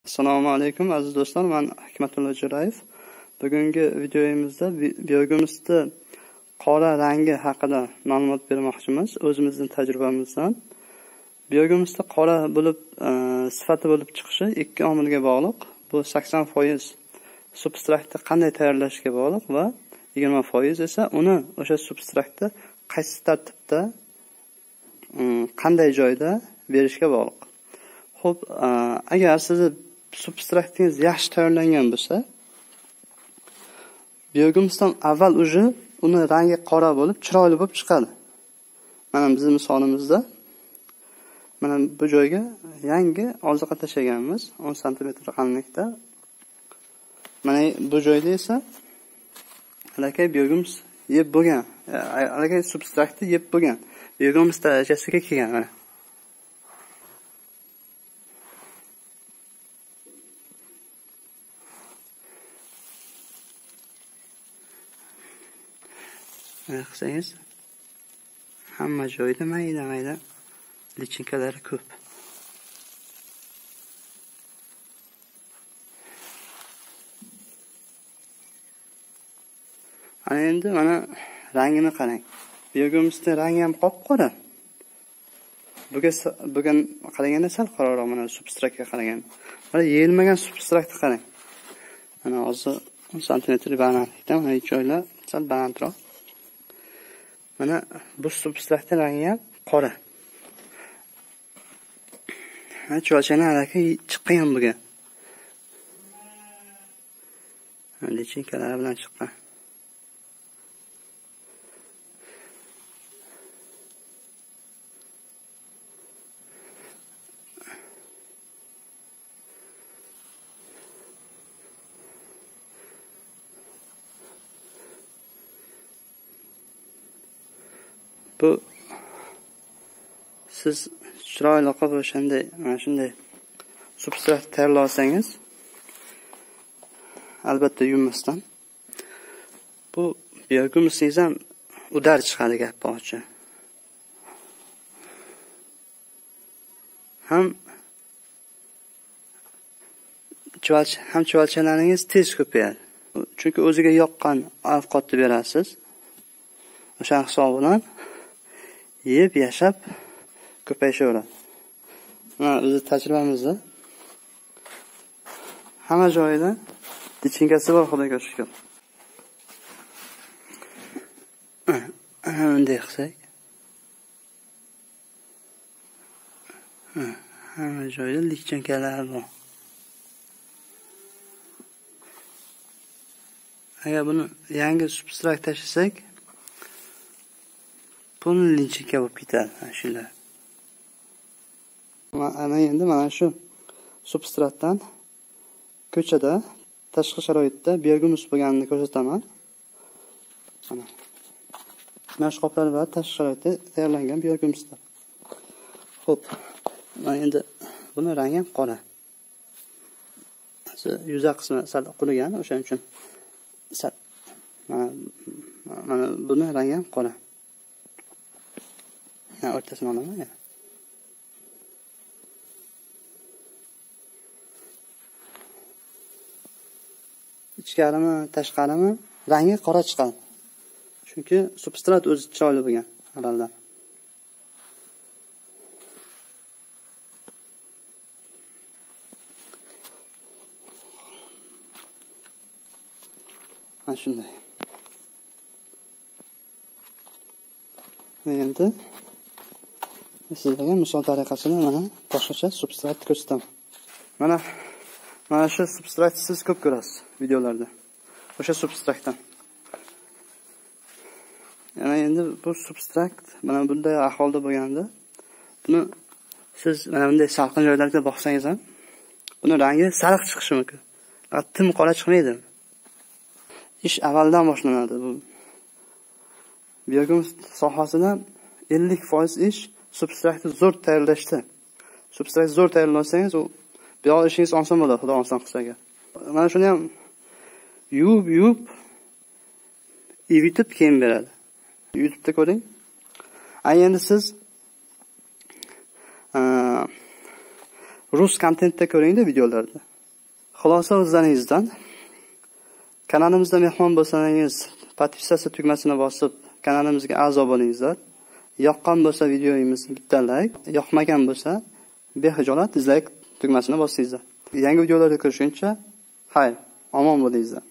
Assalomu alaykum aziz do'stlar, men Hikmatulla Jo'rayev. Bugungi videoyimizda biogumusni qora rangi haqida ma'lumot bermoqchimiz, o'zimizning tajribamizdan. Biogumusda qora bo'lib, sifati bo'lib chiqishi ikki omilga bog'liq. Bu 80% substratni qanday tayyorlashga bog'liq va 20% esa uni o'sha substratni qaysi tartibda, qanday joyda berishga bog'liq. Xo'p, agar sizni substratingiz yaxshi tayyorlangan bo'lsa, biogumusdan avval уже uni rangi qora bo'lib, chiroyli bo'lib chiqadi. Mana bizning misolimizda mana bu joyga yangi oziqa tashlaganmiz, 10 sm qalinlikda. Mana bu joyda esa alakay biogumus yeb bo'lgan, alakay substratni yeb bo'lgan. Biogumus darajasiga kelgan mana. Qilsangiz hamma joyda mayda-mayda lichinkalari ko'p. Ana endi mana rangini qarang. Biogumusning rangi ham qop-qora. Bugun qaraganda sal qoraroq, mana substratga qaraganda. Mana yeyilmagan substratni qarang. Mana hozir 10 sm balandlikda, mana joylar sal balandroq. Mana bu substratning rangi ham qora. Mana chuvalchani alaka chiqqan bugun. Lichinkalari bilan chiqqan. Bu siz chiroyli qilib o'shanday mana shunday substrat tayyorlasangiz, albatta yuvmasdan, bu biogumusingiz ham udar chiqadi gap ochi. Ham chuvalchalaringiz tez ko'payadi. Chunki o'ziga yoqqan ovqatni berasiz. O'sha hisobidan yeb yashab ko'payishaveradi. Mana o'zi tajribamizda hamma joyida lichinkasi bor, Xudoga shukr. Ana bunday qilsak, hamma joyda lichinkalar bor. Agar buni yangi substrat tashlasak, buni lichinka bo'lib ketadi mana shular. Ana endi mana shu substratdan ko'chada tashqi sharoitda biogumus bo'lganini ko'rsataman. Mana mana shu qoplar va tashqi sharoitda tayyorlangan biogumuslar. Xo'p, mana endi buni rangi ham qora. Yuza qismi sal qurigan, o'shaning uchun sal mana buni rangi ham qora. O'rtasini olaman yana. Ichkarimi, tashqarimi rangi qora chiqadi. Chunki substrat o'zi chiroyli bo'lgan avvaldan. Mana shunday. Endi sizlarga misol tariqasida mana boshqacha substrat ko'rsataman. Mana shu substratni siz ko'p ko'rasiz videolarda. O'sha substratdan. Yana endi bu substrat mana bunday ahvolda bo'lganda, buni siz mana bunday salqin joylarga boqsangiz ham buni rangi sariq chiqishi mumkin. Tim qora chiqmaydi. Ish avvaldan boshlanadi bu. Biogumus sohasida 50% ish substratni zo'r tayyorlashda. Substratni zo'r tayyorlasangiz, u bu ishingiz oson bo'ladi, Xudo oson qilsa agar. Mana shuni ham yuvib ivitib keyin beradi. YouTube'da ko'ring. Endi siz rus kontentda ko'ringda videolarda. Xulosa o'zlaringizdan. Kanalimizda mehmon bo'lsangiz, podpisatsiya tugmasini bosib, kanalimizga a'zo bo'lingizlar. Yoqqan bo'lsa videomiz bitta like, yoqmagan bo'lsa behijolat dislike tugmasini bosingizlar. Yangi videolarda ko'rishguncha, xayr, omon bo'lingizlar.